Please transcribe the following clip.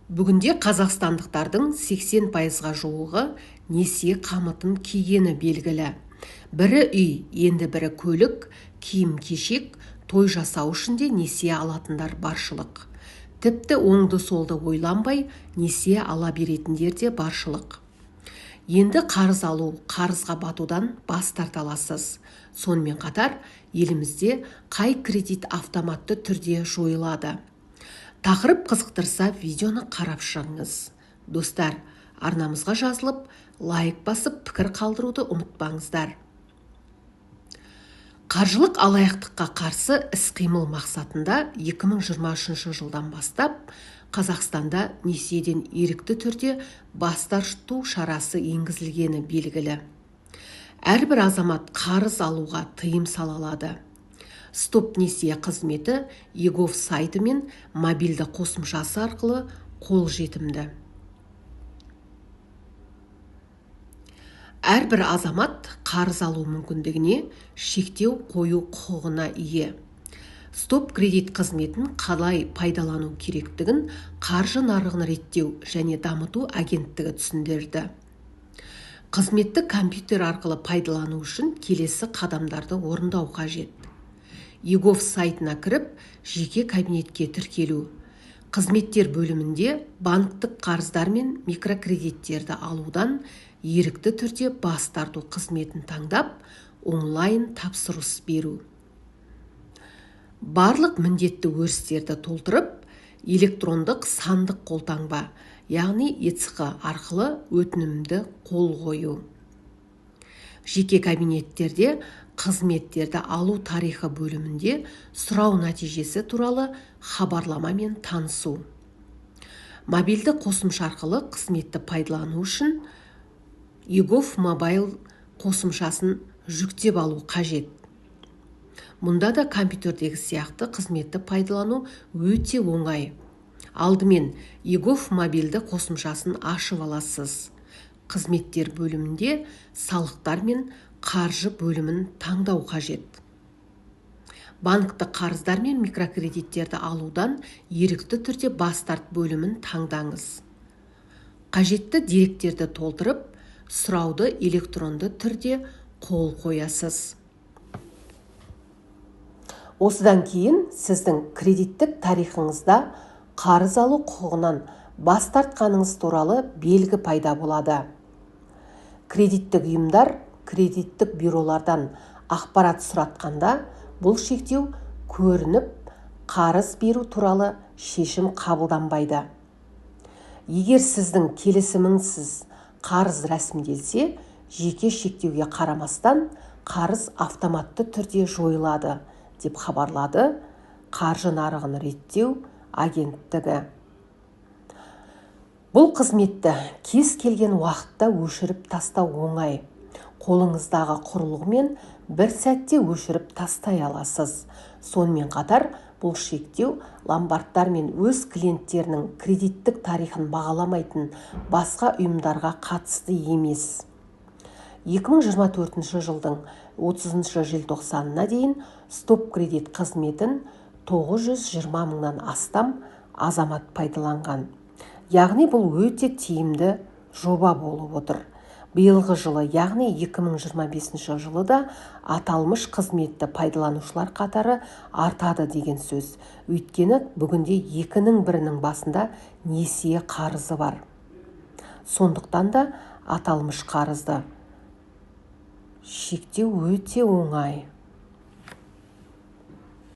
Бүгінде қазақстандықтардың 80%-ға жуығы несие қамытын кигені белгілі. Бірі үй, енді бірі көлік, киім-кешек, той жасау үшін де несие алатындар баршылық. Тіпті оңды-солды ойланбай несие ала беретіндер де баршылық. Енді қарыз алу, қарызға батудан бас тарта аласыз. Сонымен қатар, елімізде қай кредит автоматты түрде жойылады? Тақырып қызықтырса, видеоны қарап шығыңыз. Достар, арнамызға жазылып, лайк басып, пікір қалдыруды ұмытпаңыздар. Қаржылық алаяқтыққа қарсы іс-қимыл мақсатында 2023 жылдан бастап Қазақстанда несиеден ерікті түрде бас тарту шарасы енгізілгені белгілі. Әрбір азамат қарыз алуға тыйым сала алады. Стоп несие қызметі eGov сайты мен мобильді қосымшасы арқылы қол жетімді. Әрбір азамат қарыз алу мүмкіндігіне шектеу қою құқығына ие. Стоп кредит қызметін қалай пайдалану керектігін Қаржы нарығын реттеу және дамыту агенттігі түсіндірді. Қызметті компьютер арқылы пайдалану үшін келесі қадамдарды орындау қажет. eGov сайтына кіріп, жеке кабинетке тіркелу. Қызметтер бөлімінде банктік қарыздар мен микрокредиттерді алудан ерікті түрде бас тарту қызметін таңдап, онлайн тапсырыс беру. Барлық міндетті өрістерді толтырып, электрондық сандық қолтаңба, яғни ЭЦҚ арқылы өтінімді қол қою. Жеке кабинеттерде қызметтерді алу тарихы бөлімінде сұрау нәтижесі туралы хабарламамен танысу. Мобильді қосымша арқылы қызметті пайдалану үшін eGov Mobile қосымшасын жүктеп алу қажет. Мұнда да компьютердегі сияқты қызметті пайдалану өте оңай. Алдымен eGov мобильді қосымшасын ашып аласыз. Қызметтер бөлімінде салықтар мен қаржы бөлімін таңдау қажет. Банктік қарыздар мен микрокредиттерді алудан ерікті түрде бас тарт бөлімін таңдаңыз. Қажетті деректерді толтырып, сұрауды электронды түрде қол қоясыз. Осыдан кейін сіздің кредиттік тарихыңызда қарыз алу құқығынан бас тартқаныңыз туралы белгі пайда болады. Кредиттік ұйымдар кредиттік бюролардан ақпарат сұратқанда бұл шектеу көрініп, қарыз беру туралы шешім қабылданбайды. Егер сіздің келісіміңізсіз қарыз рәсімделсе, жеке шектеуге қарамастан қарыз автоматты түрде жойылады, деп хабарлады Қаржы нарығын реттеу агенттігі. Бұл қызметті кез келген уақытта өшіріп тастау оңай. Қолыңыздағы құрылғымен бір сәтте өшіріп тастай аласыз. Сонымен қатар, бұл шектеу ломбардтар мен өз клиенттерінің кредиттік тарихын бағаламайтын басқа ұйымдарға қатысты емес. 2024 жылдың 30 желтоқсанына дейін стоп кредит қызметін 920 мыңнан астам азамат пайдаланған. Яғни бұл өте тиімді жоба болып отыр. Биылғы жылы, яғни 2025 жылы да аталмыш қызметті пайдаланушылар қатары артады деген сөз. Өйткені бүгінде екінің бірінің басында несие қарызы бар. Сондықтан да аталмыш қарызды шектеу өте оңай.